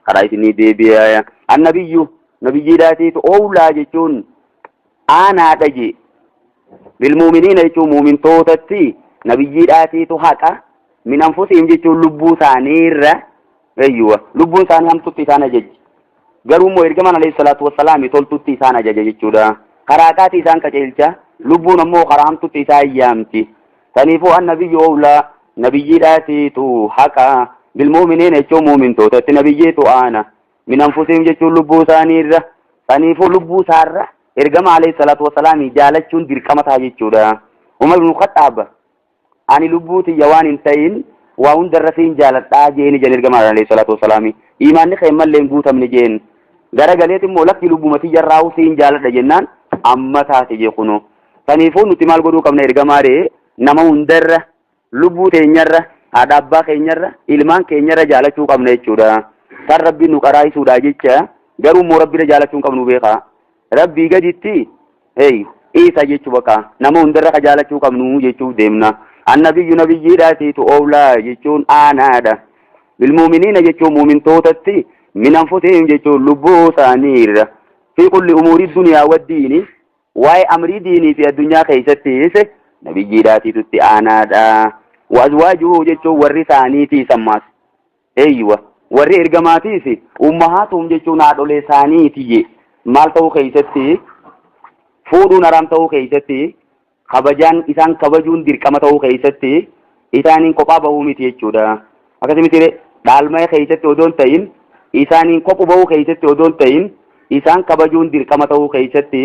Karaa isinii deebi'a. Annabiyyu nabiyyiidhaatiitu oowlaa jechuun aanaadha jee. Bilmuuminiina jechuun muumintootatti nabiyyiidhaatiitu haqa min anfusihim jechuun lubbuu isaaniirra eeyyuwa lubbuun isaanii hamtutti isaan ajajji. Garuu immoo ergamaan alayhi salaatu wassalaami toltutti isaan ajaja jechuudha. Karaa haqaati isaan qajeelcha lubbuun ammoo karaa hamtutti isaan yaamti. Saniifuu annabiyyu owlaa nabiyyiidhaatiitu haqa bilmuuminiina jechuun muumintootatti nabiyyiitu aana min anfusihim jechuun lubbuu isaaniirra saniifuu lubbuu isaarra ergama alayhi salaatu wassalaami jaalachuun dirqama ta'a jechuudha. Umar ibn Khaxxaab ani lubbuu tiyya waan hin ta'in waa hundarra siin jaaladhaa jeeni jan ergama alayhi salaatu wassalaami iimaanni kee mallee hin guutamne jeen gara galeet immoo lakki lubbuma tiyyarraa'uu siin jaaladha jennaan amma taate jee kunoo. Saniifuu nuti maal godhuu qabna ergamaa ree nama hundarra lubbuu teenyarra haadha abbaa keenyarra ilmaan keenyarra jaalachuu qabna jechuudha. San rabbiin nu qaraayisuudha jecha garuu immoo rabbirra jaalachuu hin qabnu beekaa. Rabbii gaditti hey isa jechuu bakka nama hundarra ka jaalachuu qabnu jechuuf deemna. Annabiyyu nabiyyiidhaatiitu oowlaa jechuun aanaadha. Bilmuuminiina jechuun muumintootatti min anfusihim jechuun lubbuu isaaniirra. Fi kulli umuurii duniyaa waddiini Waa'ee amrii diinii fi addunyaa keessattis nabiyyiidhaatiitu itti aanaadha. Wa azwaajuhu jechuun warri isaaniitiis ammaas. Eeywa warri ergamaatiis ummahaatuhum jechuun haadholee isaaniiti je. Maal ta'uu keessatti fuudhuun haraam ta'uu keessatti kabajaan isaan kabajuun dirqama ta'uu keessatti isaaniin kophaa bahuu miti jechuudha. Akkasumatti dhaalmaya keessatti odoo hin ta'in isaaniin kophu bahuu keessatti odoo hin ta'in isaan kabajuun dirqama ta'uu keessatti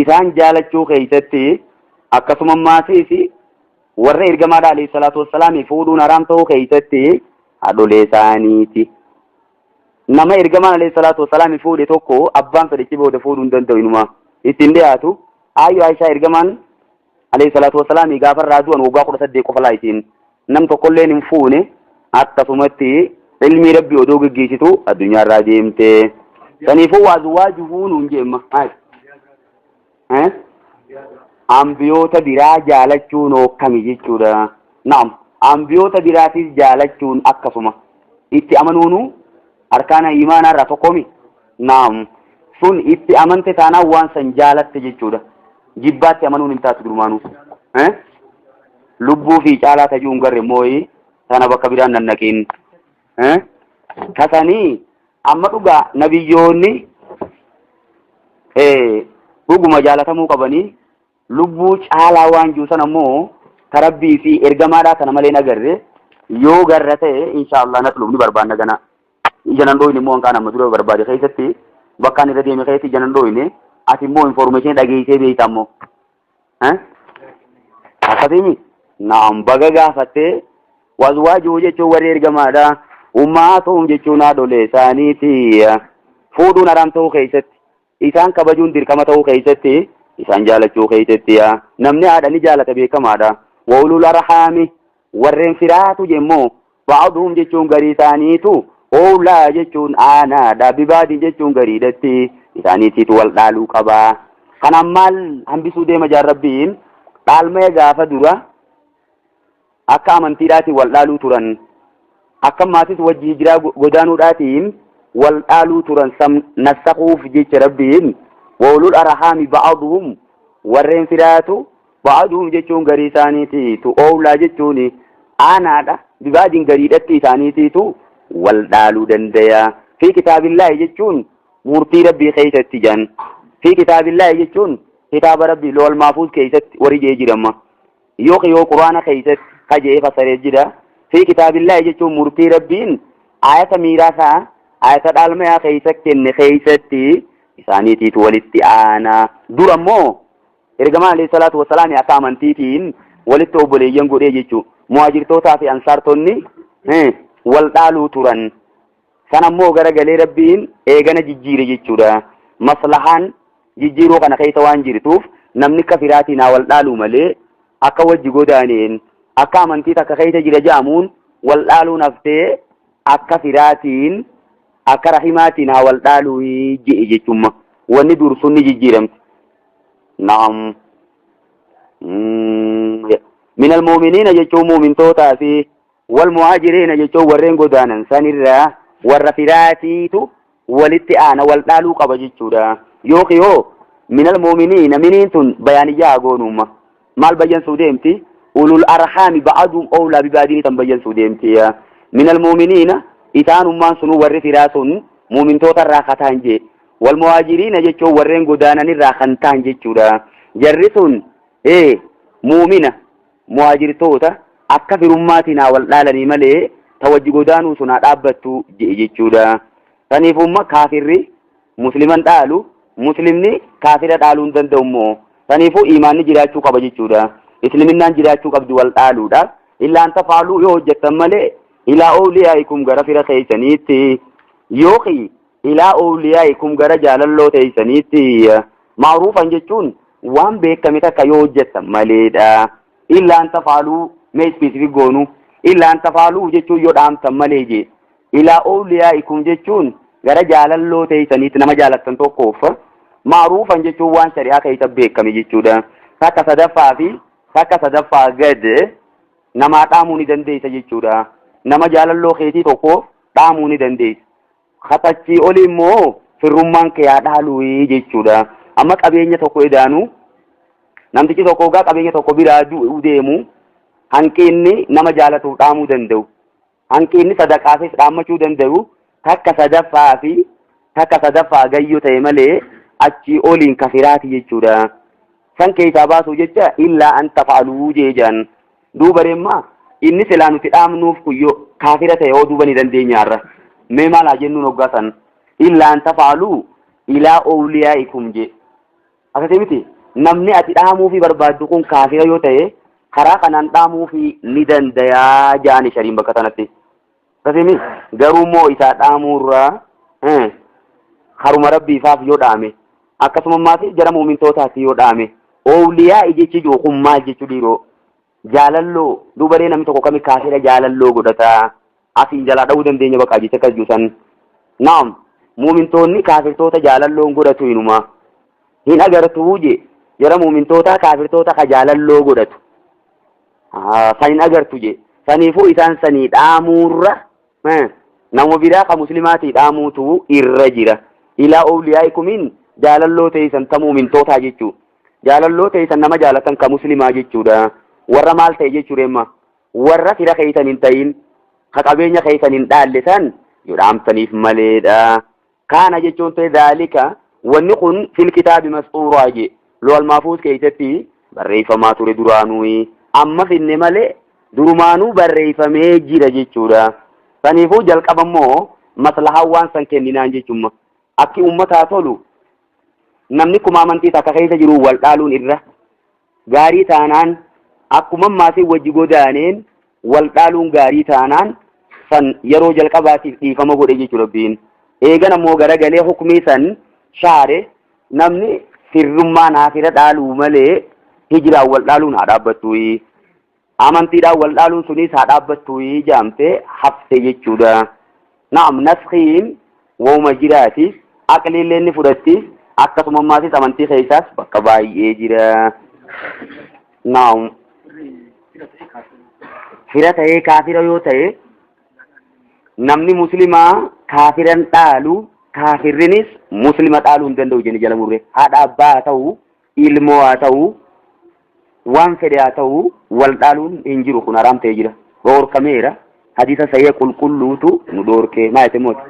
isaan jaalachuu keessatti akkasuma maasiis warra ergamaadha alayhi salaatu wassalaami fuudhuun haraam ta'uu keessatti haadholee isaaniiti. Nama ergamaan alayhi salaatu wassalaami fuudhe tokko abbaan fedhichi booda fuudhuu hin danda'u inuma ittiin dhiyaatu. Aayyo Aishaa ergamaan alayhi salaatu wassalaami gaafa irraa du'an waggaa 18 qofa laa isiin nam tokkolleen hin fuune akkasumatti ilmii rabbi odoo geggeessitu addunyaa irraa deemte. Saniifuu waazwaajuhuu nuun jeemma. Ambiyoota biraa jaalachuun hookkami jechuudha. Naam ambiyoota biraatis jaalachuun akkasuma itti amanuunu arkaana imaanaa irraa tokkomi. Naam sun itti amante taanaan waan san jaalatte jechuudha. Jibbaatti amanuun hin taatu durumaanuu. Lubbuu fi caalaa tajuu hin garre mooyi tana bakka biraan nannaqiin. Tasanii amma dhugaa nabiyyoonni dhuguma jaalatamuu qabanii lubbuu caalaa waan jiru sana immoo ta rabbii fi ergamaadhaa kana malee hin agarre yoo garra ta'e inshaallah naxluub ni barbaanna gana. Ija nan dhooyne immoo hanqaan amma dura barbaade keessatti bakkaan irra deeme keessatti ija nan dhooyne ati immoo information dhageessee beekta ammoo. Akkasiimi naam baga gaafattee wazwaajuu jechuun warri ergamaadha. Ummaatuhum jechuun haadholee isaaniiti. Fuudhuun haraam ta'uu keessatti isaan kabajuun dirqama ta'uu keessatti isaan jaalachuu keessatti namni haadha ni jaalata beekamaadha. Wa ulul arhaami warreen firaatu jemmoo ba'aduhum jechuun garii isaaniitu oolaa jechuun aanaadha bibaadin jechuun gariidhatti isaaniitiitu wal dhaaluu qaba. Kanaan maal hambisuu deema jaan rabbiin dhaalmaya gaafa dura akka amantiidhaatiin wal dhaaluu turan akka maatis wajji hijiraa godaanuudhaatiin wal dhaaluu turan sam nassakuuf jecha rabbiin wa ulul arhaami ba'aduhum warreen firaatu Ba'aduhum jechuun garii isaaniitiitu oowlaa jechuun aanaadha. Bibaadin gariidhatti isaaniitiitu wal dhaaluu dandaya. Fi kitaabillaahi jechuun murtii Rabbii keessatti jan. Fi kitaabillaahi jechuun kitaaba Rabbii lowal maafuuz keessatti warri jee jiramma. Yookiin yoo Qur'aana keessatti ka jee fasaree jira. Fi kitaabillaahi jechuun murtii Rabbiin ayata miiraasaa ayata dhaalmayaa keessa kenne keessatti isaaniitiitu walitti aana. Dura immoo Ergamaan alayhi salaatu wassalaami akka amantiitiin walitti obboleeyyan godhee jechuu. Muhaajirtootaa fi ansaartonni wal dhaaluu turan. San ammoo gara galee Rabbiin eegana jijjiire jechuudha. Maslahaan jijjiiruu kana keessa waan jirtuuf namni akka firaatiin haa wal dhaaluu malee akka wajji godaaneen akka amantii takka keessa jira ja'amuun wal dhaaluun haftee akka firaatiin akka rahimaatiin haa wal dhaaluu je'e jechumma. Wanni dur sun ni jijjiiramte. Naam. Min almu'miniina jechuun mu'mintootaa fi wal muhaajiriina jechuun warreen godaanan sanirraa Warra firaatiitu walitti aana wal dhaaluu qaba jechuudha. Yookiin hoo minal mu'miniina miniin tun bayaaniyyaa haa goonuuma. Maal bayyansuu deemti? Ulul arhaami ba'aduum owlaa bibaadiini tan bayyansuu deemti. Minal mu'miniina isaanummaan sunuu warri firaa sun mu'mintoota irraa kataan jee. Wal muhaajiriina jechuun warreen godaanan irraa kan ta'an jechuudha. Jarri sun ee mu'mina muhaajirtoota akka firummaatiin haa wal dhaalanii malee ta wajji godaanuu sun haa dhaabbattu je'e jechuudha. Saniifumma kaafirri musliman dhaalu muslimni kaafira dhaaluu hin danda'u immoo. Saniifuu iimaanni jiraachuu qaba jechuudha. Isliminnaan jiraachuu qabdi wal dhaaluudhaaf. Illaa an tafaaluu yoo hojjettan malee ilaa owliyaa'ikum gara fira keessaniitti yookiin ilaa owliyaa'ikum gara jaalalloo teessaniitti ma'ruufan jechuun waan beekame takka yoo hojjettan maleedha. Illaa an tafaaluu mee specific goonu illaa an tafaaluu jechuun yoo dhaamtan malee jee. Ilaa owliyaa'ikum jechuun gara jaalalloo teessaniitti nama jaalattan tokkoof ma'ruufan jechuun waan shari'aa keessa beekame jechuudha. Takka sadaffaa fi takka sadaffaa gad namaa dhaamuu ni dandeessa jechuudha. Nama jaalalloo keetii tokkoof dhaamuu ni dandeessa. Katachii oli immoo firrummaan kee haa dhaaluu jechuudha. Amma qabeenya tokko edaanu namtichi tokko hoggaa qabeenya tokko biraa du'u deemu hanqinni nama jaalatuuf dhaamuu danda'u. Hanqinni sadaqaafis dhaammachuu danda'u takka sadaffaa fi takka sadaffaa gayyoo ta'e malee achii oliin kafiraati jechuudha. San keessaa baasuu jecha illaa an tafa'aluu jee jaan. Duuba reemma inni silaa nuti dhaamnuuf kun yoo kaafira ta'e hoo duuba ni dandeenya har'a. Mee maal haa jennuun hoggaa san? Illaa an tafa'aluu ilaa owliyaa'ikum jee. Akkasii miti namni ati dhaamuufii barbaaddu kun kaafira yoo ta'e karaa kanaan dhaamuufii ni dandayaa jaani shariin bakka tanatti. Akkasii miti garuu immoo isaa dhaamuurraa haruma rabbiifaaf yoo dhaame akkasuma ammaas jara muumintootaatti yoo dhaame oowliyaa jechi jiru kun maal jechuu dhiiroo jaalalloo dubaree namni tokko kami kaafira jaalalloo godhata asiin jalaa dha'uu dandeenya baqaa jecha akkas juusan naam muumintoonni kaafirtoota jaalalloon godhatu inuma hin agartuu je jara muumintootaa kaafirtoota ka jaalalloo godhatu san hin agartu je saniifuu isaan sanii dhaamuurra nama biraa ka muslimaatii dhaamuutu irra jira ilaa owliyaa'ikumiin jaalalloo teeysan ta muumintootaa jechuu jaalalloo teeysan nama jaalatan ka muslimaa jechuudha warra maal ta'e jechuu reemma warra fira keeysan hin ta'in ka qabeenya keeysan hin dhaalle san yoo dhaamtaniif maleedha. Kaana jechuun ta'e dhaalika wanni kun fil kitaabi masxuuraa je lowal maafuus keeysatti barreeffamaa ture duraanuu amma finne malee durumaanuu barreeffamee jira jechuudha. Saniifuu jalqaba immoo maslahaan waan san kenninaan jechumma. Akki ummataa tolu namni kuma amantii takka keessa jiru wal dhaaluun irra gaarii taanaan akkuma maatiin wajji godaaneen wal dhaaluun gaarii taanaan san yeroo jalqabaatiif dhiifama godhe jechuudha Rabbiin. Eegan ammoo garagalee hukmii san shaare namni firrummaa naafira dhaaluu malee hijiraan wal dhaaluun haa dhaabbattu. Amantiidhaan wal dhaaluun sunis haa dhaabbattu jaamtee hafte jechuudha. Naam naskiin woma jiraati aqliillee ni fudhatti akkasuma ammaasis amantii keessaas bakka baay'ee jira. Naam fira ta'ee kaafira yoo ta'e namni muslimaa kaafiran dhaalu kaafirrinis muslima dhaaluu hin danda'u jenne jala murre haadha abbaa haa ta'u ilmoo haa ta'u waan fedhe haa ta'u wal dhaaluun hin jiru kun haraam ta'ee jira dhoorkameera hadiisa sahiha qulqulluutu nu dhoorke maa jette mooti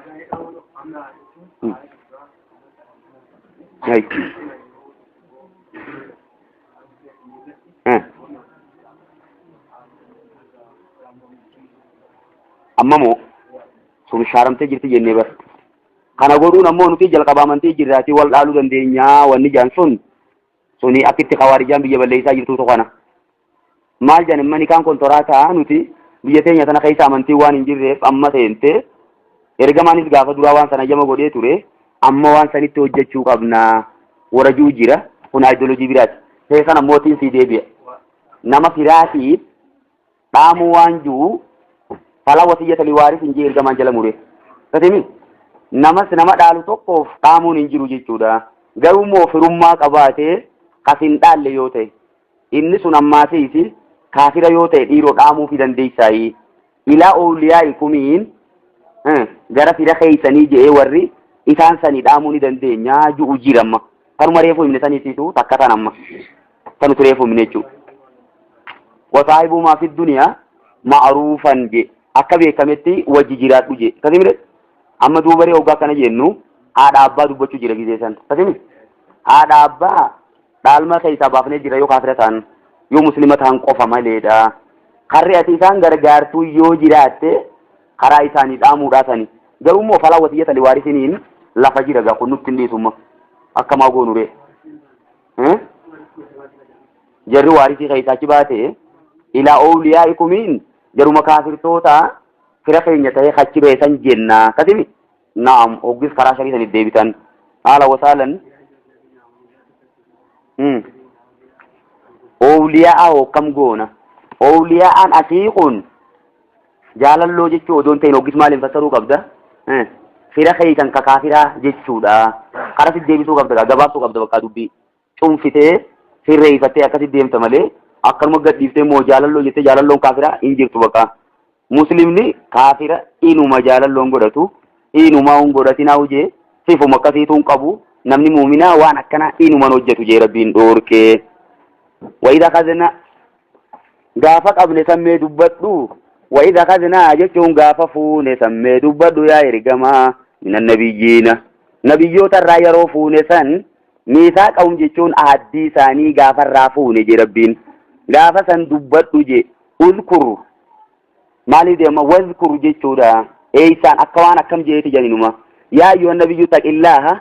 amma moo sun shaaramtee jirti jennee bar kana godhuun ammoo nuti jalqaba amantii jirraatii wal dhaaluu dandeenyaa wanni jaan sun Suni akka itti khawaarijaan biyya balleessaa jirtuutu kana. Maal jedhan imma nikaan kontoraataa nuti biyya teenya tana keessa amantiin waan hin jirreef amma seente ergamaanis gaafa duraa waan sana hayyama godhee ture amma waan sanitti hojjechuu qabna warajuu jira kun aayidolojii biraati. Teessan ammoo tiin sii deebi'a. Nama firaatiif dhaamuu waan jiru falaa wasiyyata liwaaris hin jee ergamaan jala mure. Tatimi namas nama dhaalu tokkoof dhaamuun hin jiru jechuudha. Garuu immoo firummaa qabaatee kas hin dhaalle yoo ta'e inni sun ammaasiisi kaafira yoo ta'e dhiiroo dhaamuufi dandeessaayi. Ilaa ooliyaa'i kumiin Gara fira keeysanii je'ee warri isaan sanii dhaamuu ni dandeenya ju'u jira amma. Kanuma reefu himne saniitiitu takka tan amma. Tanutu reefu himne jechuudha. Wasaahibu maa fi duniyaa ma'ruufan je akka beekametti wajji jiraadhu je. Akkasii mire amma duuba ree hoggaa akkana jennu haadha abbaa dubbachuu jira gizee san. Akkasii mire haadha abbaa dhaalma keessaa baafnee jira yoo kaafira ta'an yoo muslima ta'an qofa maleedha. Karri ati isaan gargaartuu yoo jiraatte karaa isaanii dhaamuudhaa sani. Garuu immoo falaa wasiyyata liwaarisiniin lafa jira gaa kun nutti hin dhiisumma. Akkamaa goonu ree. Jarri waarisii keessaa achi baate ilaa oowliyaa'ikumiin jaruma kaafirtoota fira keenya ta'ee achi ba'e san jenna. Kasimi naam hoggis karaa sharii saniif deebitan. Haala wasaalan. Oowliyaa'a hokkam goona. Oowliyaa'aan asii kun Jaalalloo jechuu odoo hin ta'in hoggis maaliin fassaruu qabda? Fira keeysan ka kaafiraa jechuudha. Karaa si deebisuu qabda gabaabsuu qabda bakka dubbii. Cunfitee sirreeffattee akkasi deemta malee akkanuma gad dhiiftee immoo jaalalloo jettee jaalalloon kaafiraa hin jirtu bakka. Muslimni kaafira inuma jaalalloon godhatu inumaa hin godhatinaa hojee sifuma akkasiitu hin qabu namni muuminaa waan akkanaa inuman hojjetu jee rabbiin dhoorkee. Wayida kadna Gaafa qabne sammee dubbadhu. Wa idh akhadnaa jechuun gaafa fuune sammee dubbadhu yaa ergamaa minan nabiyyiina. Nabiyyoota irraa yeroo fuune san miisaaqahum jechuun ahaddii isaanii gaafa irraa fuune je Rabbiin. Gaafa san dubbadhu je. Uzkur maaliif deema wazkur jechuudha. Eeysaan akka waan akkam jeeti janinuma. Yaa ayyuhan nabiyyu taqillaaha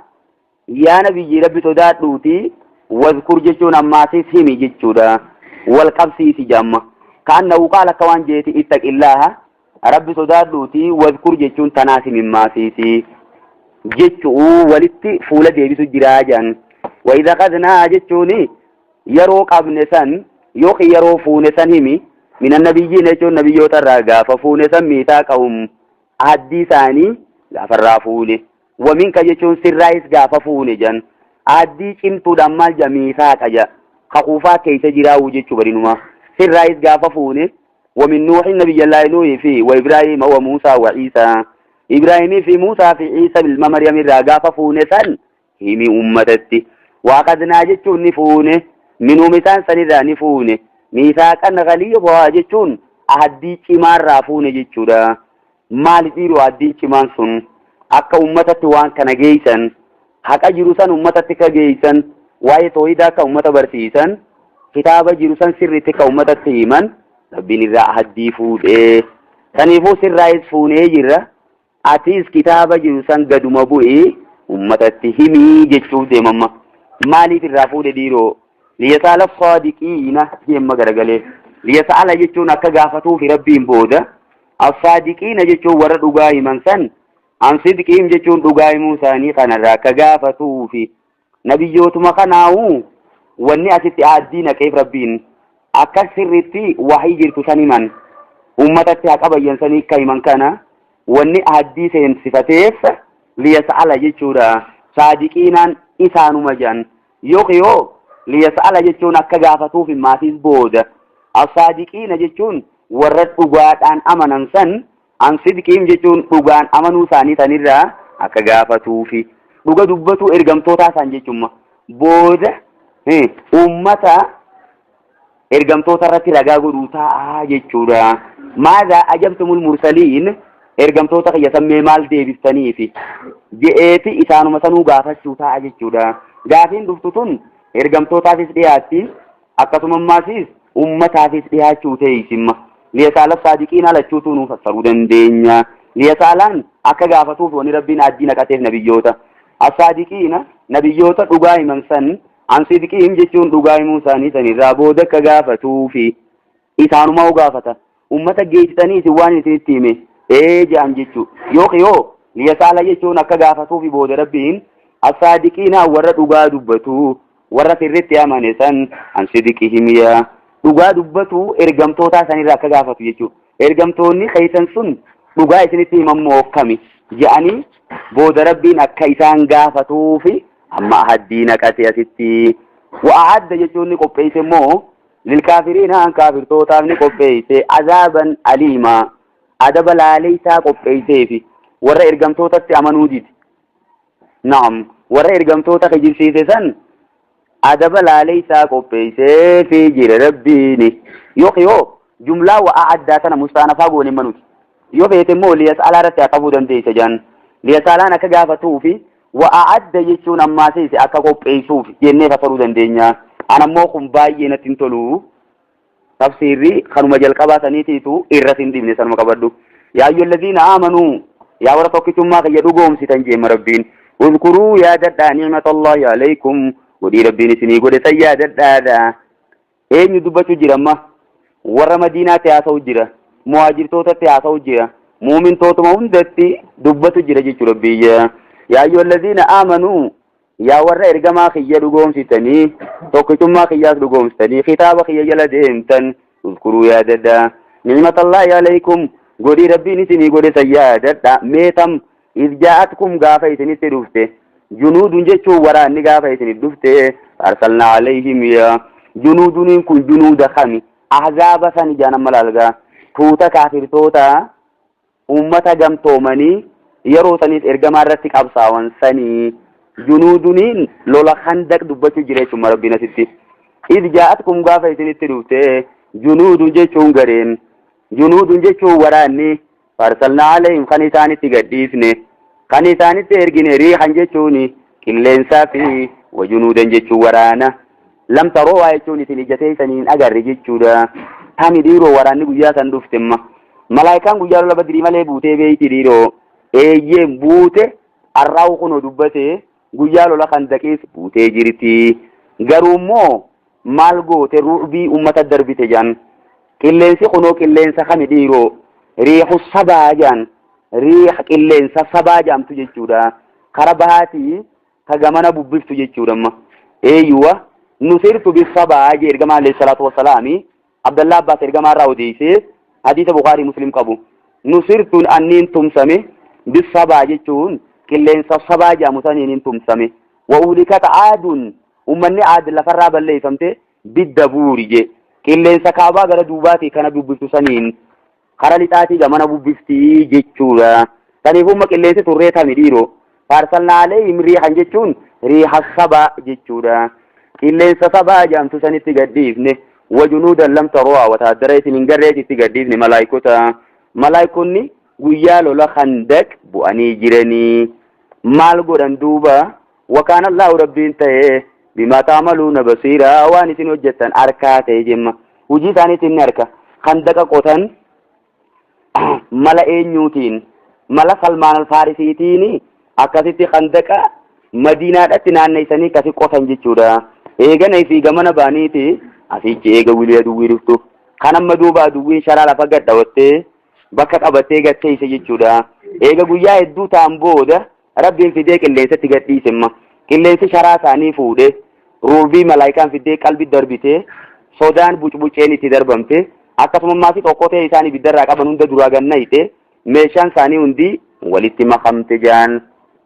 Yaa nabiyyii Rabbi sodaadhuutii wazkur jechuun ammaasis himi jechuudha. Wal qabsiisi jamma. Ka'annahu qaala akka waan jeeti ittaqillaaha Rabbi sodaadhuutii wazkur jechuun tanaas himi maasiisi jechuu walitti fuula deebisu jiraa jedhan. Wa idha qadnaa jechuun yeroo qabne san yookiin yeroo fuune san himi minan nabiyyiin jechuun nabiyyoota irraa gaafa fuune san miisaaqahum ahaddii isaanii gaafa irraa fuune. Wa minka jechuun sirraayis gaafa fuune jan. Aaddii cimtuudhaan maal ja miisaaqa ja. Kakuufaa keessa jiraawuu jechuu barinumaa. Sirraayis gaafa fuune wa min nuuhin nabiyyallaahi nuuhii fi wa Ibraahiima wa Muusaa wa Iisaa. Ibraahimii fi Muusaa fi Iisa ilma Maryam irraa gaafa fuune san himi ummatatti. Waaqadnaa jechuun ni fuune minhum isaan sanirraa ni fuune. Miisaaqan galiidhaa jechuun ahaddii cimaarraa fuune jechuudha. Maali dhiiroo addiin cimaan sun akka ummatatti waan kana geeysan, haqa jiru san ummatatti ka geeysan, waa'ee toohidaa akka ummata barsiisan, kitaaba jiru san sirriitti ka ummatatti himan, Rabbiin irraa ahaddii fuudhee. Saniifuu sirraayis fuunee jirra. Atiis kitaaba jiru san gaduma bu'i ummatatti himii jechuuf deemamma. Maaliif irraa fuudhe dhiiroo? Liyasaala saadiqiina jeemma garagalee. Liyasaala jechuun akka gaafatuufi Rabbiin booda. As-saadiqiina jechuun warra dhugaa himan san an sidqiihim jechuun dhugaa himuu isaanii kanarraa akka gaafatuufi. Nabiyyootuma kanaahu wanni asitti aaddii naqeef Rabbiin akka sirritti wahii jirtu san himan ummatatti haqa bayyan sanii akka himan kana wanni aaddii seensifateef liyas'ala jechuudha. Saadiqiinaan isaanuma jedhan Yookiin hoo liyas'ala jechuun akka gaafatuuf maatiis booda. As-saadiqiina jechuun warra dhugaadhaan amanan san an sidqiim jechuun dhugaan amanuu isaanii sanirraa akka gaafatuufi. Dhuga dubbatuu ergamtootaa san jechuun booda ummata ergamtoota irratti ragaa godhuu ta'a jechuudha. Maadhaa ajabtumul mursaliin ergamtoota kiyya sammee maal deebiftaniifi je'eeti isaanuma sanuu gaafachuu ta'a jechuudha. Gaafiin dhuftu tun ergamtootaafis dhiyaatti akkasuma ammaasiis ummataafis dhiyaachuu teessimma. Liyasaala saadiqiin alachuutuu nuu fassaruu dandeenya. Liyasaalaan akka gaafatuuf wani Rabbiin addii naqateef nabiyyoota. Asaadiqiina nabiyyoota dhugaa himan san An sidqiihim jechuun dhugaa himuu isaanii san irraa booda akka gaafatuufi isaanumaa gaafata. Ummata geessitanii isin waan isinitti hime ee je'an jechuu. Yookiin yoo liyasaala jechuun akka gaafatuufi booda Rabbiin asaadiqiinaa warra dhugaa dubbatu warra sirritti amane san an sidqihim yaa dhugaa dubbatu ergamtootaa sanirraa akka gaafatu jechuudha. Ergamtoonni keessan sun dhugaa isinitti himan moo kami je'anii booda Rabbiin akka isaan gaafatuufi amma ahaddii naqate asitti. Wa a'adda jechuun ni qopheesse immoo lilkaafiriina an kaafirtootaaf ni qopheesse azaaban aliimaa adaba laaleessaa qopheesseefi. Warra ergamtootatti amanuu dide. Na'am, warra ergamtoota kijibsiise san adaba laaleysaa qopheeyseefii jira Rabbiini. Yookiin yoo jumlaa wa a'addaa tana mustaanafaa goone manuti. Yoo feete immoo liyas'alaa irratti haqabuu dandeeysa jaan. Liyas'alaan akka gaafatuufi wa a'adda jechuun ammaasiis akka qopheeysuuf jennee fassaruu dandeenya. An ammoo kun baay'ee natti hin tolu. Tafsiirri kanuma jalqabaa saniitiitu irra sin dhibne sanuma qabadhu. Yaa ayyuhallaziina aamanuu yaa warra tokkichummaa kiyya dhugoomsitan jeema Rabbiin. Uzkuruu yaadadhaa ni'matallaahi alaykum godhii Rabbiin isinii godhe san yaadadhaadha. Eenyu dubbachuu jira amma? Warra Madiinaatti haasa'u jira. Muhaajirtootatti haasa'u jira. Muumintootuma hundatti dubbatu jira jechuudha biyya. Yaa ayyuhallaziina aamanuu Yaa warra ergamaa kiyya dhugoomsitanii, tokkichummaa kiyyaas dhugoomsitanii, kitaaba kiyya jala deemtan, uzkuruu yaadadha. Ni'matallaahi alaykum, godhii Rabbiin isinii godhe san yaadadha. Meetam, iz jaa'atkum gaafa isinitti dhufte, junuudun jechuun waraanni gaafa isinit dhufte, arsalnaa alayhim yaa junuuduniin kun junuuda kami? Ahzaaba san ijaan amma laalgaa. Tuuta kaafirtoota ummata gamtoomanii yeroo saniif ergamaa irratti qabsaawan sanii junuuduniin lola khandaq dubbachuu jira jechuun Rabbiin asitti. Iz jaa'atkum gaafa isinitti dhufte junuudun jechuun gareen junuudun jechuun waraanni farsalnaa alayhim kan isaanitti gadhiifne kan isaanitti ergine riihan jechuun qilleensaa fi wajunuudan jechuun waraana lam taroo'aa jechuun isin ija teessanii hin agarre jechuudha. Tami dhiiroo waraanni guyyaa san dhufte amma. Malaayikaan guyyaa lola badrii malee buutee beeyti dhiiroo. Eeyyeen buute arraa'u kunoo dubbate guyyaa lola kandaqiis buutee jirti. Garuu immoo maal goote ru'bii ummata darbite jaan. Qilleensi kunoo qilleensa kami dhiiroo? Riihu sabaa jaan. Riiha qilleensa sabaa jaamtu jechuudha. Kara bahaatii ta gamana bubbiftu jechuudha amma. Eeyyuwa nusirtu bisabaa jee ergamaa alayhi salaatu wassalaami Abdallah Abbaas ergamaa irraa odeessee hadiisa Bukaarii Muslim qabu. Nusirtuun anniin tumsame bisabaa jechuun qilleensa sabaa jedhamu saniin hin tumsame. Wa uhlikat aadun ummanni aad lafarraa balleeffamte bidda buuri jee. Qilleensa kaabaa gara duubaatii kana bubbiftu saniin kara lixaatii gamana bubbifti jechuudha. Saniif umma qilleensi turree tami dhiiroo. Faarsalnaa aleeyhim riihan jechuun riiha sabaa jechuudha. Qilleensa sabaa jedhamtu sanitti gadhiifne. Wajunuudan lam taruuhaa wataaddara isin hin garrees itti gadhiifne malaayikota. Malaayikonni guyyaa lola khandaq bu'anii jiranii. Maal godhan duuba? Wakaana Allaahu Rabbiin ta'e bimaa ta'maluuna basiiraa waan isin hojjettan arkaa ta'e jemma. Hojii isaaniitiin ni arka. Khandaqa qotan mala eenyuutiin mala Salmaan Alfaarisiitiin akkasitti khandaqa Madiinaadhatti naanneessanii akkasi qotan jechuudha. Eegana ifii gamana baaniiti asichi eega wilii aduwwii dhuftu. Kan amma duuba aduwwiin sharaa lafa gad dhawattee bakka qabattee gad teesse jechuudha. Eega guyyaa hedduu ta'an booda Rabbiin fidee qilleensatti gad dhiise amma. Qilleensi sharaa isaanii fuudhe, ruubii malaayikaan fiddee qalbi darbite, sodaan bucbuceen itti darbamte, akkasuma ammaas okkotee isaan ibiddarraa qaban hunda duraa gad nayxe, meeshaan isaanii hundi walitti makamte jaan.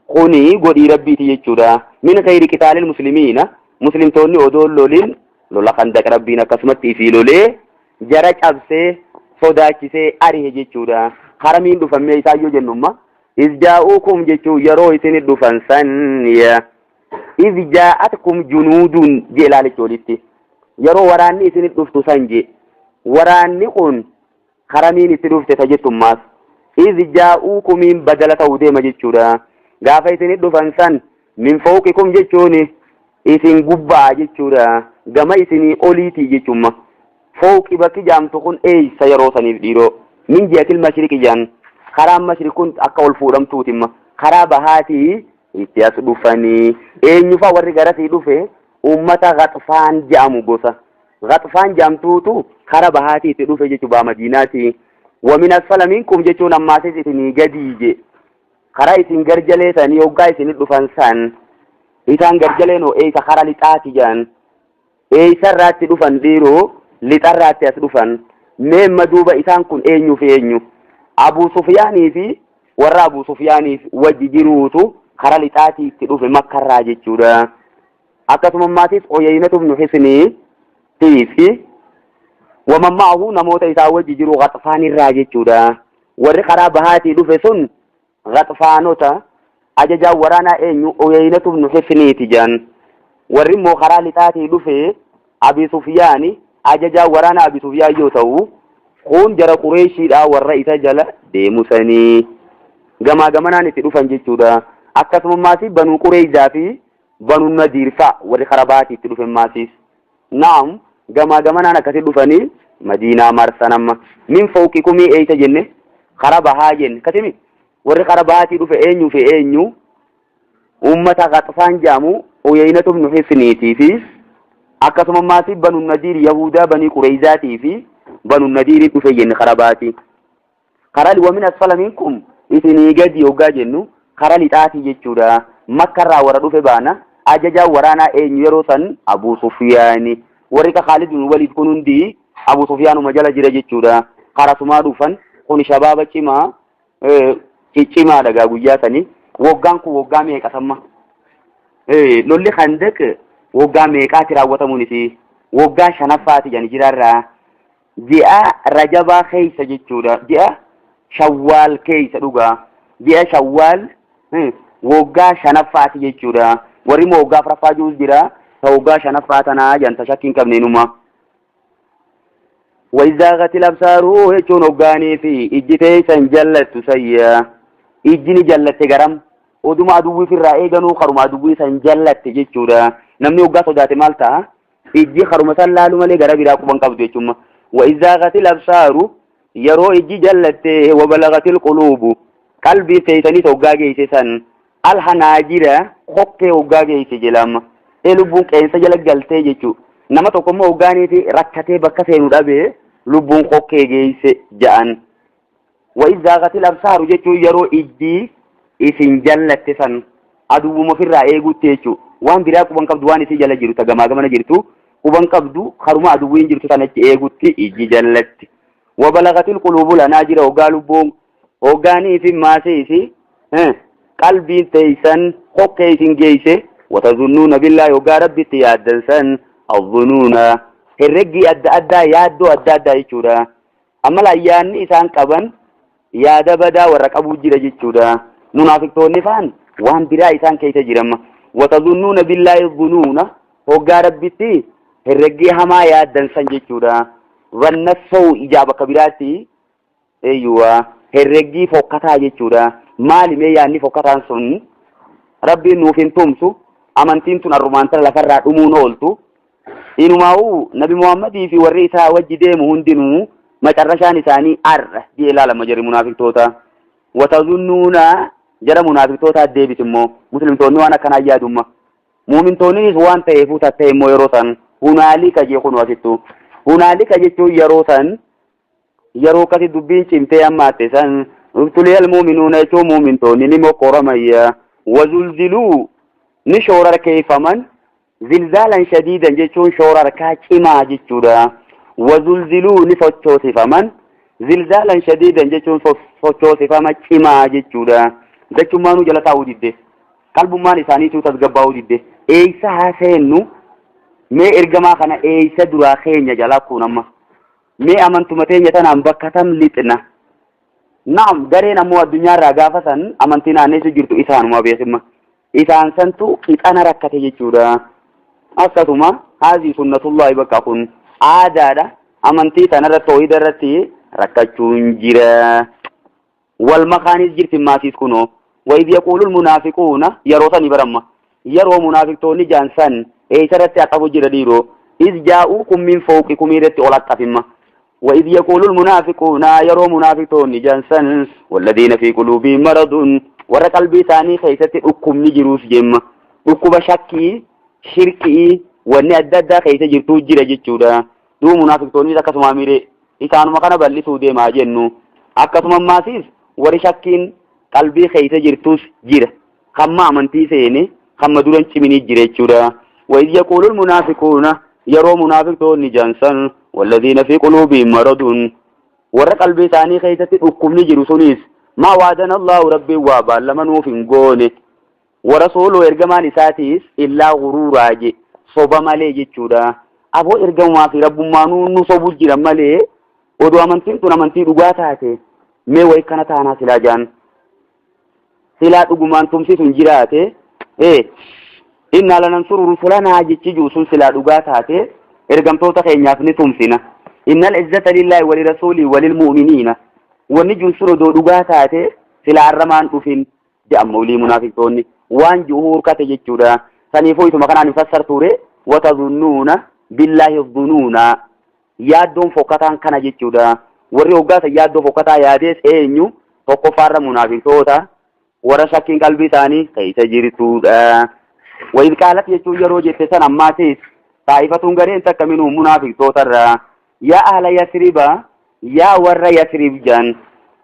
Kuni godhii Rabbiiti jechuudha. Min kheyri qitaalil muslimiina, muslimtoonni odoo lolin lola khandaq Rabbiin akkasumatti ifii lolee jara cabsee sodaachisee arihe jechuudha. Haramiin dhufan mee isaan yoo jennumma Iz jaa'uukum jechuun yeroo isin dhufan san ya. Iz jaa'atkum junuudun jee laalichi olitti. Yeroo waraanni isin dhuftu san jee. Waraanni kun haramiin itti dhufte ta jettummaas. Iz jaa'uukumiin badala ta'uu deema jechuudha. Gaafa isin dhufan san min fawqikum jechuun isin gubbaa jechuudha. Gama isinii oliitii jechuumma. Fawqi bakki jaamtu kun eeysa yeroo saniif dhiiroo? Min jihatil mashriqi jaan. Karaan mashriq kun akka ol fuudhamtuutimma. Karaa bahaatii itti as dhufanii. Eenyufaa warri garasii dhufe? Ummata Ghaxfaan ja'amu gosa. Ghaxfaan jaamtuutu kara bahaatii itti dhufe jechuu baha Madiinaati. Wa min asfala minkum jechuun ammaasis isinii gadii je. Karaa isin garjalee sanii hoggaa isin dhufan san isaan garjaleen hoo eeysa kara lixaati jaan. Eessarraatti dhufan dhiiroo? Lixarraatti as dhufan. Meemma duuba isaan kun eenyuu fi eenyu? Abuu Sufiyaanii fi warra Abuu Sufiyaaniif wajji jiruutu kara lixaatii itti dhufe Makkarraa jechuudha. Akkasuma ammaatiif Uyeynatu ibnu Hisnii fi waman ma'ahu namoota isaa wajji jiru Ghaxfaanirraa jechuudha. Warri karaa bahaatii dhufe sun Ghaxfaanota, ajajaan waraanaa eenyu? Uyeynatu ibnu Hisniiti jedhan. Warri immoo karaa lixaatii dhufe Abi Sufyaani, ajajaan waraanaa Abi Sufyaan yoo ta'u, kun jara Qureeshiidhaa warra isa jala deemu sanii. Gamaa gamanaan itti dhufan jechuudha. Akkasuma maasii Banuu Qureeyzaa fi Banu Nadiir fa'a warri karaa bahaatii itti dhufe maasiis. Naam, gamaa gamanaan akkasi dhufanii Madiinaa marsan amma. Min fawqikumii eeysa jenne? Kara bahaa jenne. Kasimi? Warri kara bahaatii dhufe eenyu fi eenyu? Uummata Ghaxfaan jedhamu Uyeynatu ibnu Hisniitii fi akkasuma maasii Banu Nadiir Yahudaa Banii Qureyzaatii fi Banu Nadiirii dhufe jenne kara bahaatii. Karaa wa min asfala minkum isinii gadi hoggaa jennu karaa lixaatii jechuudha. Makkarraa warra dhufe baana. Ajajaan waraanaa eenyu yeroo san? Abuu Sufyaani. Warri ka Khaalid bin Waliid kun hundi Abuu Sufyaanuma jala jira jechuudha. Karasumaa dhufan kun shabaaba cimaa ciccimaadha gaa guyyaa sanii. Waggaan kun waggaa meeqa samma? Lolli Khandaq waggaa meeqaati raawwatamuun isii? Waggaa shanaffaati jedhani jiraarraa. Ji'a Rajabaa keessa jechuudha. Ji'a Shawwaal keessa dhugaa. Ji'a Shawwaal waggaa shanaffaati jechuudha. Warri immoo waggaa afuraffaa jiruus jira. Ta waggaa shanaffaa tanaa jedhan ta shakkii hin qabne inuma. Wayzaaqatil absaaruu jechuun hoggaanii fi ijji teessan jallattu sayya. Ijji ni jallatte garam. Oduma aduwwii firraa eeganuu karuma aduwwii san jallatte jechuudha. Namni hoggaa sodaate maal ta'a? Ijji karuma san laalu malee gara biraa quban qabdu jechuudha. Wa izaaqatil absaaru yeroo ijji jallatte wa balagatil quluubu qalbii teessanis hoggaa geesse san alhanaajira kokkee hoggaa geesse jedhama. Ee lubbuun qeensa jala galtee jechuudha. Nama tokko immoo hoggaaniiti rakkatee bakka seenu dhabee lubbuun kokkee geesse ja'an. Wa izaaqatil absaaru jechuun yeroo ijji isin jallatte san aduwwuma ofirraa eeguutti jechuudha. Waan biraa quban qabdu waan isii jala jiru ta gamaa gamana jirtu quban qabdu karuma aduwwiin jirtu san achi eegutti ijji jallatti. Wa balagatil quluubu lanaa jira hoggaa lubbuun hoggaanii fi maasii isii qalbiin teeysan kokkee isin geeyse watazunnuuna billaahi hoggaa rabbitti yaaddan san azzunuuna herreggii adda addaa yaaddoo adda addaa jechuudha. Amma laa yaanni isaan qaban yaada badaa warra qabuu jira jechuudha. Munaafiqtoonni faan waan biraa isaan keessa jira amma. Watazunnuuna billaahi zunuuna hoggaa rabbitti herreggii hamaa yaaddan san jechuudha. Zanna sow ijaa bakka biraatti eeyyuwa herreggii fokkataa jechuudha. Maali mee yaanni fokkataan sun rabbiin nuuf hin tumsu amantiin tun arrumaan tana lafarraa dhumuun ooltu. Inumaa'uu Nabi Muhammadii fi warri isaa wajji deemu hundinuu macarrashaan isaanii ar'a jee ilaalama jarri munaafiqtoota. Watazunnuuna jara munaafiqtootaa deebis immoo muslimtoonni waan akkanaa yaadumma. Muumintoonnis waan ta'eefuu tatta'e immoo yeroo san hunaalika jee kunu asittu. Hunaalika jechuun yeroo san yeroo akkasi dubbiin cimtee hammaatte san ubtuliyal muuminuuna jechuun muumintoonni ni moqqoramayya. Wazulziluu ni shoorarkeeffaman. Zilzaalan shadiidan jechuun shoorarkaa cimaa jechuudha. Wazulziluu ni sochoosifaman. Zilzaalan shadiidan jechuun sochoosifama cimaa jechuudha. Dachummaanuu jala taa'uu didde. Qalbummaan isaaniituu tasgabbaa'uu didde. Eeysa haa seennu? Mee ergamaa kana eeysa duraa keenya jalaa kun amma? Mee amantuma teenya tanaan bakka tam lixna? Naam, gareen ammoo addunyaarraa gaafa san amantii naanneessu jirtu isaanuma beekimma. Isaan santu qixana rakkate jechuudha. Akkasuma haazii sunnatullaahi bakka kun aadaadha. Amantii tanarra toohida irratti rakkachuun jira. Wal makaanis jirti maasiis kunoo. Wa idh yaquulul munaafiquuna yeroo sanii baramma. Yeroo munaafiqtoonni jaan san eessa irratti axafu jira dhiiroo. Iz jaa'uukum min fawqikum irratti ol axxafimma. Wa idh yaquulul munaafiquuna yeroo munaafiqtoonni jaan san walladiina fi quluubiin maradun warra qalbii isaanii keessatti dhukkubni jiruus jemma. Dhukkuba shakkii, shirkii, wanni adda addaa keessa jirtuu jira jechuudha. Duuba munaafiqtoonnis akkasuma miree isaanuma kana bal'isuu deemaa jennu. Akkasuma ammaasiis warri shakkiin qalbii keessa jirtus jira. Kamma amantii seene kamma duran ciminii jira jechuudha. Wa idh yaquulul munaafiquuna yeroo munaafiqtoonni jansan walladhiina fi quluubiin maradun warra qalbii isaanii keessatti dhukkubni jiru sunis maa waadana Allahu rabbiin waa baallama nuuf hin goone wa rasuulu ergamaan isaatiis illaa guruuraa je soba malee jechuudha. Aboo ergamumaa fi rabbummaanuu nu sobu jira malee odoo amantiin tun amantii dhugaa taate mee wayi kana taanaa silaa jaan. Silaa dhugumaan tumsi sun jiraate, innaa lanansuru rusulanaa jechi jiru sun silaa dhugaa taate, ergamtoota keenyaaf ni tumsina. Innal izzata lillaahi wali rasuulii walil mu'miniina. Wanni jiru sun odoo dhugaa taate silaa arramaan dhufin jedhan mawlii munaafiqtoonni. Waan jiru hurkate jechuudha. Saniifuu isuma kanaan hin fassartuure watazunnuuna billaahi dhunuuna. Yaaddoon fokkataan kana jechuudha. Warri hoggaa san yaaddoo fokkataa yaadees eenyu? Tokkoffaarra munaafiqtoota warra shakkiin qalbii isaanii keessa jirtuudha. Wayiz qaalat jechuun yeroo jette san ammaatis taa'ifatuun gareen takka minuu munaafiqtootarraa yaa ahla Yasriba, yaa warra Yasrib jan.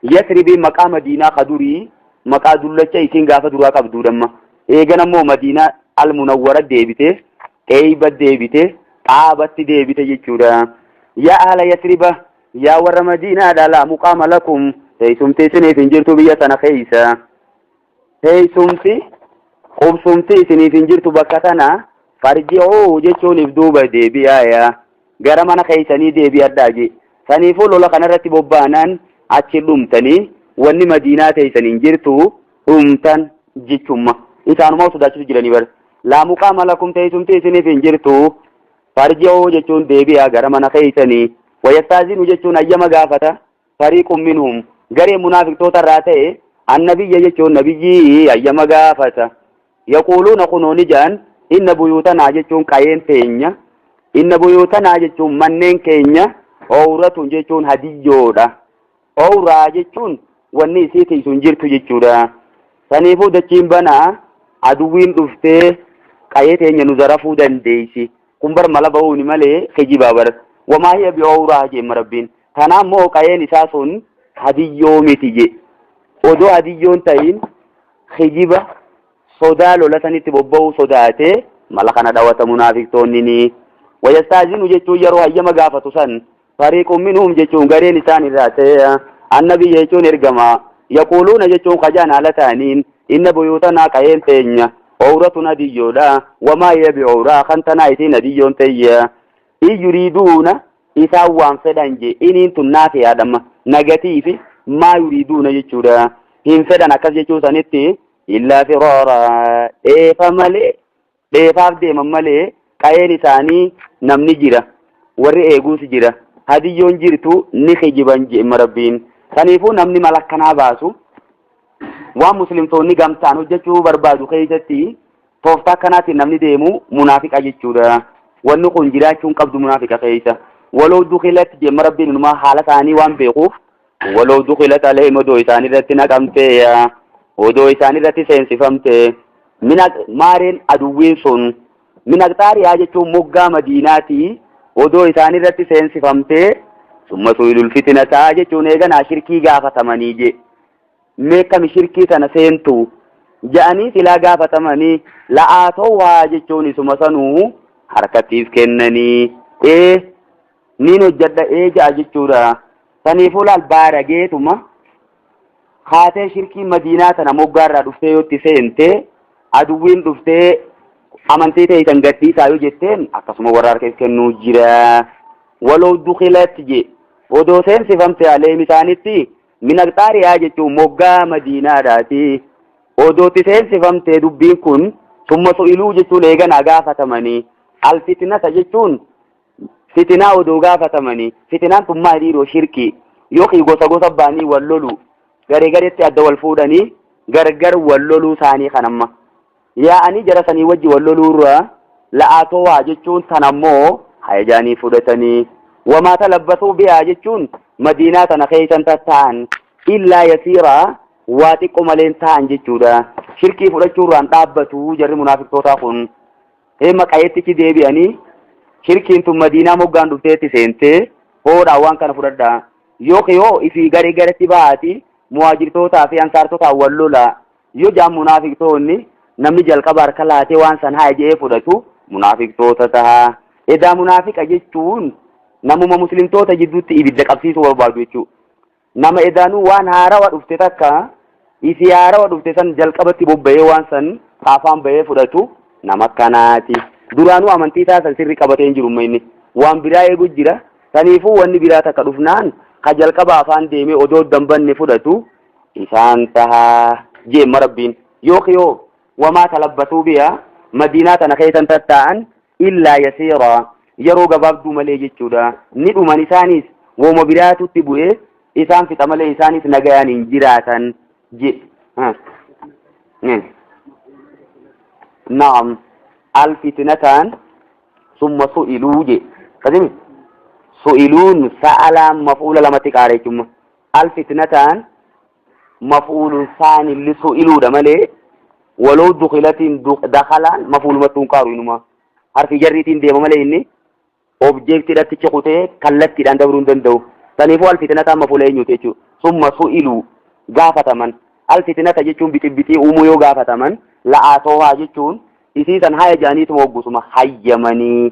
Yasribiin maqaa Madiinaa ka durii, maqaa dullacha isiin gaafa duraa qabduudhamma. Eegan ammoo Madiinaa al-Munawwara deebite, Xeeyba deebite, Xaabatti deebite jechuudha. Yaa ahla Yasriba, yaa warra Madiinaadha, laa muqaama lakum, teessumti isiniif hin jirtu biyya sana keessa. Teessumti, qubsumti isiniif hin jirtu bakka tana, farji'uu jechuun if duuba deebi'aa yaa. Gara mana keessanii deebi'adhaa jee. Saniifuu lola kanarratti bobbaanaan achi dhumtanii wanni Madiinaa teessan hin jirtu dhumtan jechumma. Isaanumaa sodaachisu jiranii bar. Laa muqaama lakum teessumti isiniif hin jirtu. Farji'uu jechuun deebi'aa gara mana keessanii. Wayastaazinu jechuun hayyama gaafata. Fariiqun minhum garee munaafiqtoota irraa ta'e annabiyya jechuun nabiyyii hayyama gaafata. Yaquuluuna kunoo ni jedhan inna buyuutanaa jechuun qayeen teenya, inna buyuutanaa jechuun manneen keenya owratun jechuun hadiyyoodha. Owraa jechuun wanni isii tiisu hin jirtu jechuudha. Saniifuu dachiin banaa aduwwiin dhuftee qayee teenya nu zarafuu dandeessi. Kun bar mala ba'uuni malee kijibaa bar. Wamaa hiya bi owraa jeemma Rabbiin. Tanaa immoo qayeen isaa sun hadiyyoo miti je. Odoo hadiyyoon ta'in kijiba sodaa lola sanitti bobba'uu sodaatee mala kana dhawata munaafiqtoonni ni. Wayastaazinu jechuun yeroo hayyama gaafatu san fariiqun minhum jechuun gareen isaan irraa ta'e annabi jechuun ergama yaquuluuna jechuun kajaan haala ta'aniin inna buyuutanaa qayeen teenya owratun adiyyoodha wamaa hiya bi'owraa kan tanaa isiin adiyyoon teeyya in yuriiduuna isaan waan fedhan je iniin tun naafiyaadhamma nagatiifi maa yuriiduuna jechuudha hin fedhan akkas jechuu sanitti illaa firaara dheefa malee dheefaaf deeman malee qayeen isaanii namni jira warri eeguus jira hadiyyoon jirtu ni kijiban je'imma Rabbiin saniifuu namni mala akkanaa baasu waan muslimtoonni gamtaan hojjechuu barbaadu keessatti tooftaa akkanaatiin namni deemu munaafiqa jechuudha. Wanni kun jiraachuu hin qabdu munaafiqa keessa. Waloo dukilat jemma Rabbiin inumaa haala isaanii waan beekuuf waloo dukilat alayhim odoo isaan irratti naqamtee odoo isaan irratti seensifamte min maareen aduwwiin sun min aqxaariyaa jechuun moggaa madiinaatii odoo isaan irratti seensifamtee summa su'ilul fitinataa jechuun eeganaa shirkii gaafatamanii je. Mee kami shirkii tana seentu ja'anii silaa gaafatamanii la'aatowhaa jechuun isuma sanuu harkattiif kennanii ee niin hojjadha ee ja'a jechuudha. Saniifuu laal baarageetuma kaatee shirkii madiinaa tana moggaarraa dhuftee yoo itti seente aduwwiin dhuftee amantii teeysan gadhiisaa yoo jetteen akkasuma warra harka if kennuu jira. Waloo dukilat je odoo seensifamte aleem isaanitti Min aqxaarihaa jechuun moggaa madiinaadhaati. Odoo itti seensifamtee dubbiin kun summa su'iluu jechuun eeganaa gaafatamanii. Alfitnata jechuun fitinaa odoo gaafatamanii. Fitinaan tun maal dhiiroo shirkii yookiin gosa gosa ba'anii wal loluu garee gareetti adda wal fuudhanii gargar wal loluu isaanii kan amma. Yaa'anii jara sanii wajji wal loluu irra la'aatowaa jechuun tan ammoo hayajaanii fudhatanii. Wamaa talabbasuu bihaa jechuun madiinaa tana keessan tatta'an illaa yasiiraa waa xiqqo maleen ta'an jechuudha. Shirkii fudhachuu irraan dhaabbatu jarri munaafiqtootaa kun. Heema qayeettichi deebi'anii shirkiin tun madiinaa moggaan dhufteetti seentee hoodhaa waan kana fudhadhaa. Yookiin hoo ifii garee garetti bahaati muhaajirtootaa fi ansaartotaan wal lolaa. Yoo jaan munaafiqtoonni namni jalqaba harka laatee waan san haya je'ee fudhatu munaafiqtoota taha. Edaa munaafiqa jechuun namuma muslimtoota jidduutti ibidda qabsiisuu barbaadu jechuudha. Nama edaanuu waan haarawa dhufte takka isii haarawa dhufte san jalqabatti bobba'ee waan san afaan bahee fudhatu nama akkanaati. Duraanuu amantii isaa san sirri qabatee hin jiru inni. Waan biraa eegu jira. Saniifuu wanni biraa takka dhufnaan ka jalqaba afaan deemee odoo dambanne fudhatu isaan taha. Jeemma Rabbiin. Yooki yoo wamaa talabbasuu bihaa Madiinaa tana keessan tattaa'an illaa yasiiraa yeroo gabaabduu malee jechuudha. Ni dhuman isaanis wooma biraatutti bu'ee isaan fixa malee isaanis nagayaan hin jiraatan je. Naam alfitnataan summa su'iluu je. Kasimi su'iluun sa'alaan maf'uula lamatti qaara jechuudha. Alfitnataan maf'uulun saani li su'iluudha malee waloo dukilatiin dakalaan maf'uulumattuu hin qaaru inuma. Harfi jarriitiin deema malee inni objeektiidhatti cukutee kallattiidhaan dabruu hin danda'u. Saniifuu alfitnataan maf'uula eenyuuti jechuudha. Summa su'iluu gaafataman. Alfitnata jechuun bixibixii uumuu yoo gaafataman la'aatoohaa jechuun isii san haya jedhaniituma hoggusuma hayyamanii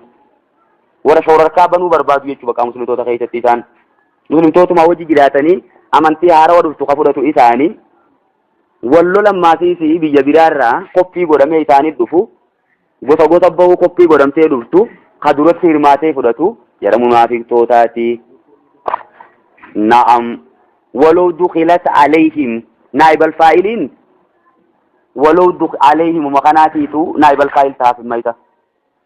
warra shoorarkaa banuu barbaadu jechuu bakka muslimtoota keessatti isaan muslimtootuma wajji jiraatanii amantii haarawa dhuftu ka fudhatu isaanii wal lolan maasiisii biyya biraarraa koppii godhamee isaanii dhufu gosa gosa bahuu koppii godhamtee dhuftu ka duratti hirmaatee fudhatu jara munaafiqtootaati. Na'am walow dukilat alayhim naa'ibal faa'iliin walow duk alayhim makanaatiitu naa'ibal faa'il tahaaf mayta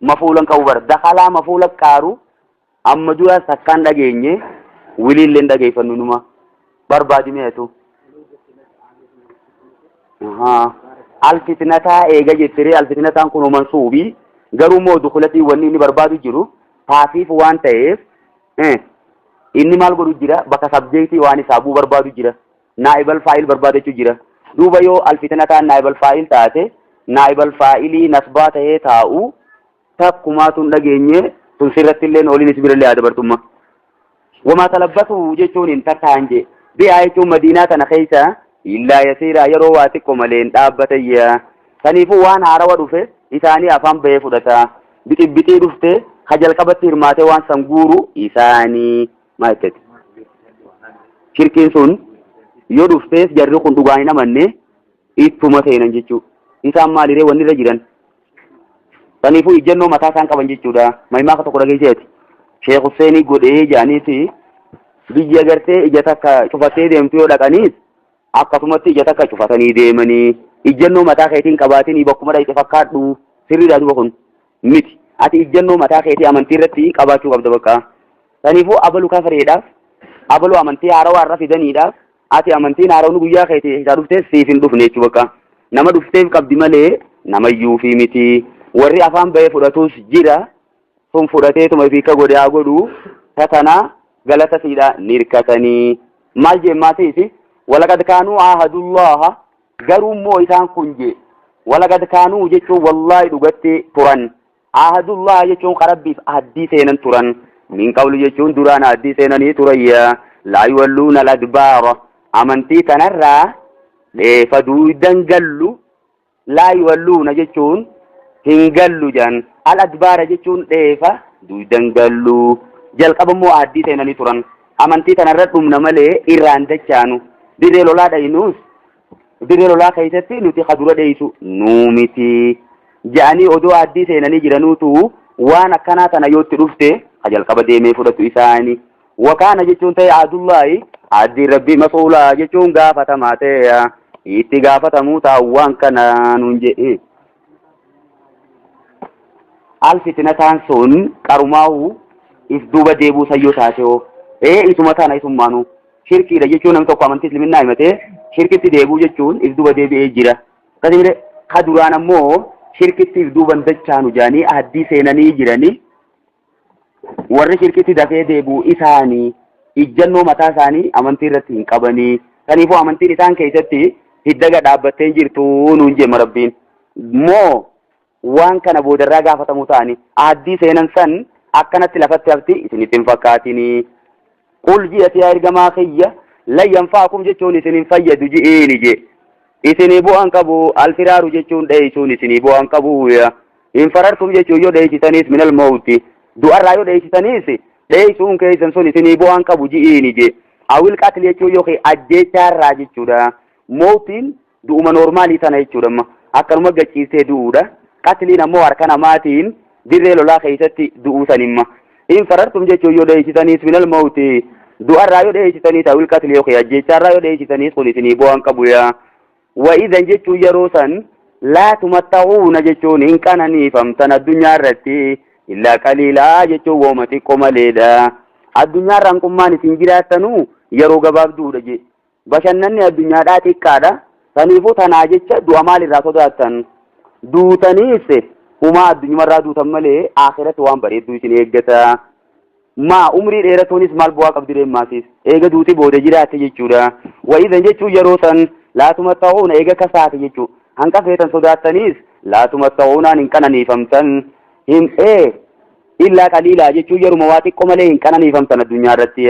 mafuulan qabu bar dakalaa mafuula qaaru amma dura takkaan dhageenye wiliilleen dhageeffannu numa barbaadi meetu. Alfitnataa eega jettiree alfitnataan kun mansuubii garuu immoo dukulatii wanni inni barbaadu jiru taasiif waan ta'eef inni maal godhu jira bakka sabjeektii waan isaa bu'u barbaadu jira naa'ibal faa'il barbaadachuu jira duuba yoo alfitnataan naa'ibal faa'il taate naa'ibal faa'ilii nasbaa ta'ee taa'u takkumaa tun dhageenye tun sirratti illee oliin si birallee haa dabartumma. Wamaa talabbatu jechuun hin takkaan jee. Bi'aa jechuun madiinaa tana keessa illaa yasiiraa yeroo waa xiqqo malee hin dhaabbatayya. Saniifuu waan haarawa dhufe isaanii afaan bahee fudhata. Bixibixii dhufte ka jalqabatti hirmaatee waan san guuru isaanii. Maal jetteti? Shirkiin sun yoo dhuftees jarri kun dhugaan hin amanne ittuma seenan jechuu. Isaan maaliree wanni irra jiran? Saniifuu ijjannoo mataa isaan qaban jechuudha. Maimaaka tokko dhageesseeti. Sheekh Husseenii godhee jedhaniiti biyya gartee ija takka cufattee deemtu yoo dhaqaniis akkasumatti ija takka cufatanii deemanii ijjannoo mataa keetiin qabaatinii bakkuma dhaqxe fakkaadhu sirriidha duba kun miti. Ati ijjannoo mataa keetii amantii irratti qabaachuu qabda bakka. Saniifuu abalu kafareedhaaf abalu amantii haarawaa irra fidaniidhaaf Ati amantiin haarawni guyyaa keeti isaa dhufte siif hin dhufne jechuu bakka. Nama dhufteef qabdi malee namayyuufii miti. Warri afaan bahee fudhatus jira. Sun fudhateetuma ifii akka godhe haa godhu. Tatana galata siidha ni hirkatanii. Maal jeen maatiisi? Walaqad kaanuu aahadullaha garuu immoo isaan kun jee. Walaqad kaanuu jechuun wallaahi dhugatti turan. Aahadullaha jechuun ka Rabbiif ahdii seenan turan. Min qablu jechuun duraan ahdii seenanii turayya. Laa yuwalluuna al-adbaara. Amantii tanarraa dheefa duuydan gallu. Laa yuwalluuna jechuun hin gallu jedhan. Al-adbaara jechuun dheefa duuydan gallu. Jalqaba immoo ahdii seenanii turan. Amantii tanarra dhumna malee irraan dachaanu. Dirree lolaa dhayinuus dirree lolaa keessatti nuti ka dura dheeysu nuu miti ja'anii odoo aaddii seenanii jiranuutu waan akkanaa tana yoo itti dhufte ka jalqaba deemee fudhatu isaani. Wakaana jechuun ta'e aadullaahi aaddiin rabbii masuulaa jechuun gaafatamaa ta'e itti gaafatamuu taa'u waan kana nuun jedhe. Alfitinataan sun qarumaahu if duuba deebuu sayyoo taate hoo ee isuma tana isummaanuu. Shirkiidha jechuun namni tokko amantii isliminnaa himatee shirkitti deebi'uu jechuun if duuba deebi'ee jira. Akkasii mire ka duraan ammoo shirkitti if duuban dachaanu jaanii addii seenanii jiranii warri shirkitti dafee deebi'u isaanii ijjannoo mataa isaanii amantii irratti hin qabanii. Kaniifuu amantiin isaan keessatti hiddaga dhaabbattee hin jirtu nuun jeema Rabbiin. Moo waan kana boodarraa gaafatamuu ta'anii aaddii seenan san akkanatti lafatti hafti isinitti hin fakkaatinii. Qul ji'i ati yaa ergamaa kiyya lan yanfa'akum jechuun isin hin fayyadu ji'iini je. Isinii bu'aan qabu alfiraaru jechuun dheeysuun isinii bu'aan qabu ya. In farartum jechuun yoo dheeysitaniis minal mawti du'arraa yoo dheeysitaniis dheeysuun keessan sun isinii bu'aan qabu ji'iini je. Awil qatli jechuun yookiin ajjeechaarraa jechuudha. Mawtiin du'uma noormaalii tana jechuudha amma akkanuma gachiistee du'uudha. Qatliin ammoo harka namaatiin dirree lolaa keessatti du'uu sanimma. In farartum jechuun yoo dheessitaniis minal mawti du'arraa yoo dheessitaniis awil qatli yookiin ajjeechaarraa yoo dheessitaniis kun isinii bu'aan qabu yaa. Wa idan jechuun yeroo san laa tumatta'uuna jechuun hin qananiifamtan addunyaa irratti illaa qaliilaa jechuun wooma xiqqo maleedha. Addunyaa irra hanqummaan isin jiraattanuu yeroo gabaabduudha je. Bashannanni addunyaadhaa xiqqaadha. Saniifuu tanaa jecha du'a maal irraa sodaattan? Duutaniis humaa addunyumarraa duutan malee akhiratti waan bareedduu isin eeggata. Maa umrii dheeratuunis maal bu'aa qabdi ree maasiis eega duuti booda jiraatte jechuudha. Wa idan jechuun yeroo san laa tumatta'uuna eega kasaate jechuu hanqa feetan sodaattaniis laa tumatta'uunaan hin qananiifamtan hin ee illaa qaliilaa jechuun yeruma waa xiqqo malee hin qananiifamtan addunyaa irratti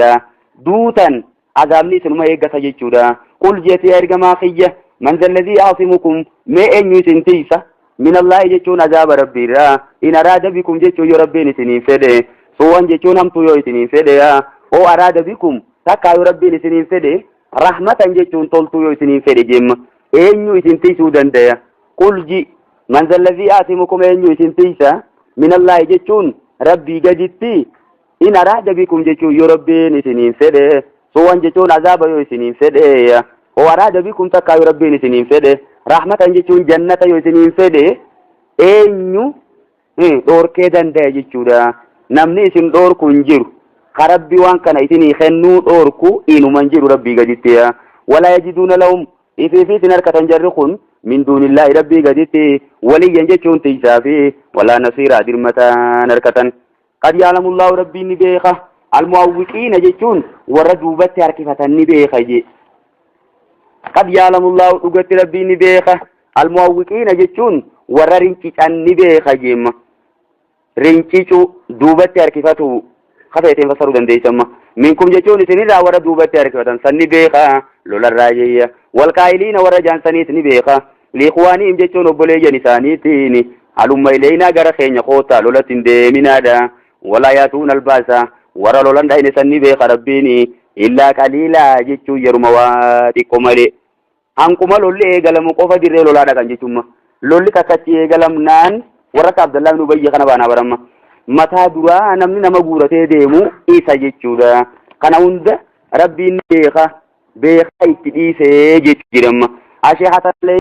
duutan azaabni isinuma eeggata jechuudha. Qul jeeti yaa ergamaa kiyya man zalladhii ya'simukum mee eenyu isin tiysa minallaahi jechuun azaaba rabbiirraa in araada bikum jechuun yoo rabbiin isiniin fedhe su'an jechuun hamtuu yoo isiniin fedhe oo araada bikum takkaa yoo rabbiin isiniin fedhe rahmatan jechuun toltuu yoo isiniin fedhe jemma eenyu isin tiysuu dandaya qul ji man zalladhii ya'simukum eenyu isin tiysa minallaahi jechuun rabbii gaditti In araada bikum jechuun yoo Rabbiin isiniin fedhe, su'an jechuun azaaba yoo isiniin fedhe, o araada bikum takkaa yoo Rabbiin isiniin fedhe, rahmatan jechuun jannata yoo isiniin fedhe, eenyu dhoorkee dandaya jechuudha. Namni isin dhoorku hin jiru. Ka Rabbi waan kana isinii kennuu dhoorku inuma hin jiru Rabbii gaditti. Walaa yajiduuna lahum Ifiifiis hin harkatan jarri kun min duunillaahi Rabbii gaditti waliyyan jechuun tiysaa fi walaa nasiiraa dirmataan harkatan. Qad ya'lamullaahu Rabbiin ni beeka. Almu'awwiqiina jechuun warra duubatti harkifatan ni beeka jee. Qad ya'lamullaahu dhugatti Rabbiin ni beeka. Almu'awwiqiina jechuun warra rincican ni beeka jeemma. Rincicuu duubatti harkifatu kafeeteen fassaruu dandeessamma. Minkum jechuun isinirraa warra duubatti harkifatan san ni beeka lolarraa jeeyya. Walqaa'iliina warra jaansaniis ni beeka. Liikhwaaniihim jechuun obboleeyyan isaaniitiin halumma ileeynaa gara keenya koottaa lolatti hin deeminaadha. Walaa yaatuuna albaasa warra lolan dhayne san ni beeka Rabbiin illaa qaliilaa jechuun yeruma waa xiqqo malee. Hanquma lolli eegalamu qofa dirree lolaa dhaqan jechuun lolli takkachi eegalamnaan warra akka Abdallaa ibn Ubayyi kana baanaa baramma. Mataa duraa namni nama guuratee deemu isa jechuudha. Kana hunda Rabbiin ni beeka. Beekaa itti dhiisee jechu jiramma. Ashee hatallee.